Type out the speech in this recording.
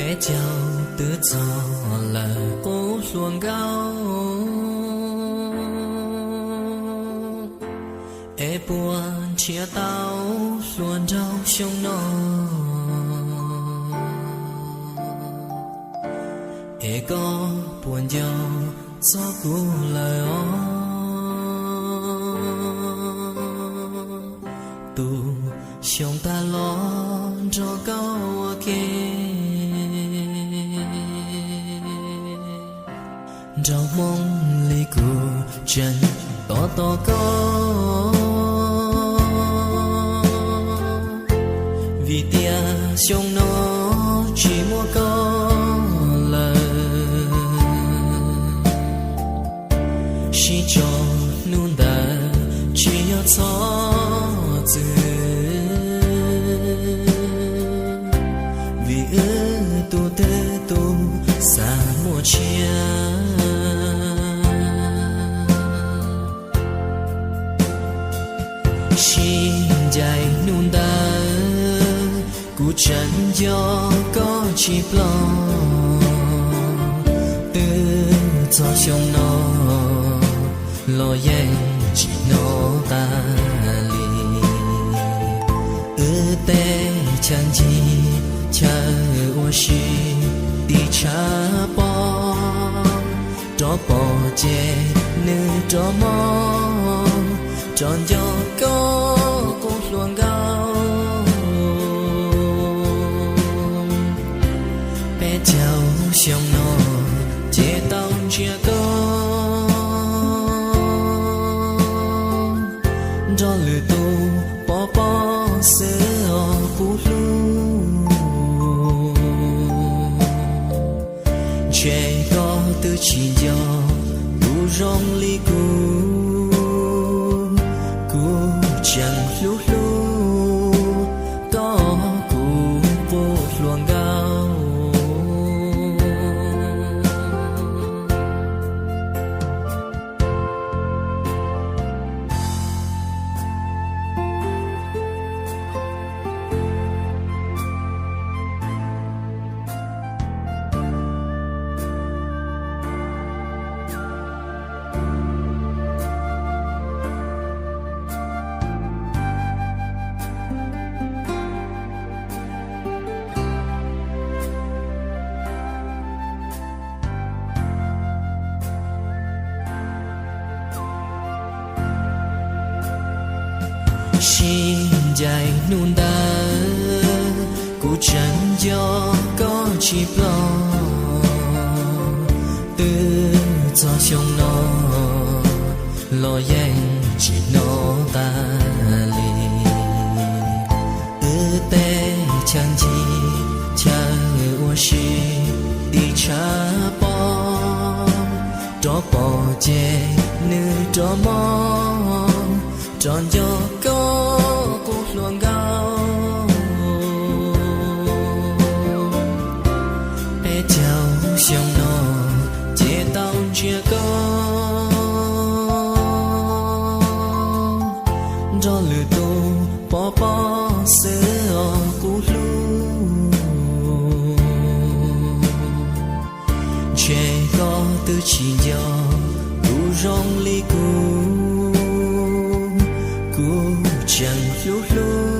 Peb caug twb txog lawm qub hluas nkauj, es puas nrhiav tau hluas nraug xyoo no? Es koj puas nco txog kuv lawm os? Tus xyoo tag los nrog koj ua ke, nraug Hmoob li kuv tseem tos tos koj, vim tias xyoo no tsis muaj koj lawm. Sib tso hnub ntawd tsis yog txhob txwm, vim wb tus twg tus xav muaj tshiab. Sib ncaim hnub ntawd kuv tseem nco koj tsis ploj, twb txog xyoo no los yeej tsis hnov tas li. Wb tej chaw ncig chaw ua si tiv tshav pob, rov pom ces nws rov mob, rov nco koj qub hluas nkauj. Peb caug xyoo no ces tau ntsia koj nrog lwm tus pov pob xwb os kuv hlub. Ntshe koj twb tsis nco kuv zoo li kuv, kuv tseem hlub hlub koj kuv qub hluas nkauj. Sib ncaim hnub ntawd kuv tseem nco koj tsis ploj, twb txog xyoo no los yeej tsis hnov tas li. Wb tej chaw ncig chaw ua si tiv tshav pob, rov pom ces nws rov mob, rov nco koj qub hluas nkauj. Peb caug xyoo no ces tau ntsia koj nrog lwm tus pov pob xwb os kuv hlub. Ntshe koj twb tsis nco kuv zoo li kuv, kuv tseem hlub hlub